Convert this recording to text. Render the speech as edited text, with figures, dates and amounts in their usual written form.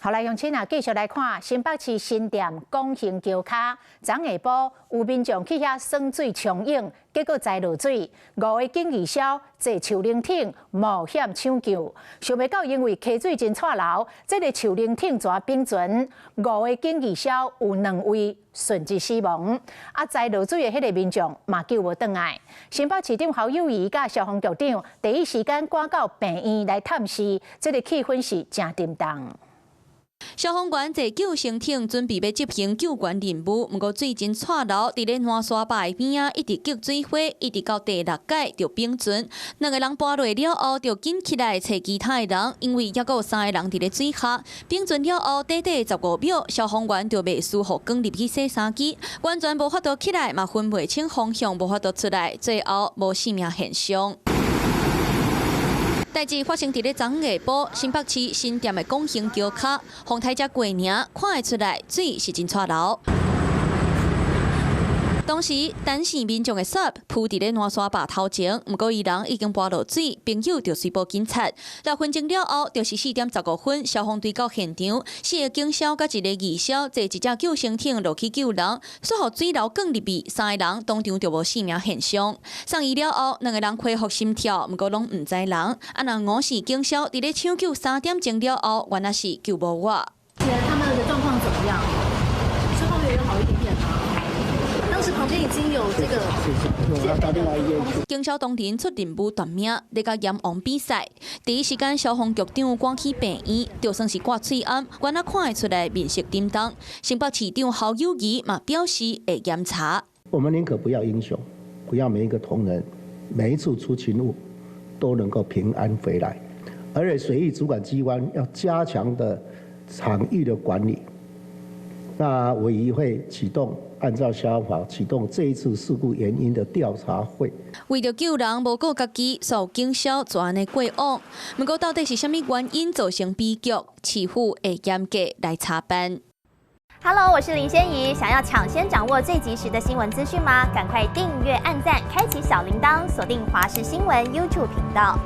好來，鄉親啊，繼續來看新北市新店廣興橋跤，昨下晡有民眾去遐耍水衝湧，結果栽落水，五个警義消坐樹奶艇冒險搶救，想袂到因為溪水真掣流，這个樹奶艇跩反船，五个警義消有兩位順即死亡，啊，栽落水的彼个民眾嘛救無轉來。新北市長侯友宜佮消防局長第一時間趕到病院來探視，這个氣氛是誠沉重。消防員坐救生艇準備欲執行救援任務，毋過水真掣流，佇咧爛沙壩的邊仔一直激水花，一直到第六擺就反船。兩個人跋落了後，就緊起來揣其他的人，因為猶閣有三個人佇咧水下。反船了後，短短15秒，消防員就袂輸予捲入去洗衫機，完全無法度起來，嘛分袂清方向，無法度出來，最後無性命現象。代誌發生佇咧昨昏下晡，新北市新店的廣興橋跤，風颱才過爾，看會出來水是真掣流。當時單線民眾的 SUP 浮佇咧爛沙壩頭前，毋過伊人已經跋落水，朋友就隨報警察。6分鐘了後，就是4點15分，消防隊到現場，四个警消佮一个義消坐一隻救生艇落去救人，煞予水流捲入去，三个人當場就無性命現象。送醫了後，兩個人恢復心跳，毋過攏毋知人。啊，若我是警消，佇咧搶救3點鐘了後，原來是救無活。他們的狀況怎麼樣？消防員有好一點點嗎？當時旁邊已經有這個。警消當天出任務奪命，咧佮閻王比賽。第一時間，消防局長趕去病院，就算是掛喙罨，原來看會出來面色沉重。新北市長侯友宜嘛表示會嚴查。我們寧可不要英雄，不要每一個同仁，每一次出勤務都能夠平安回來。而且水域主管機關要加強的場域的管理。那我也會啟動，按照消防法啟動這一次事故原因的調查會。為著救人，無顧家己，所有警消做按呢過往。毋過到底是啥物原因造成悲劇？市府會嚴格來查辦。 Hello，我是林仙怡。想要搶先掌握最及時的新聞資訊嗎？趕快訂閱、按讚、開啟小鈴鐺，鎖定華視新聞 YouTube 頻道。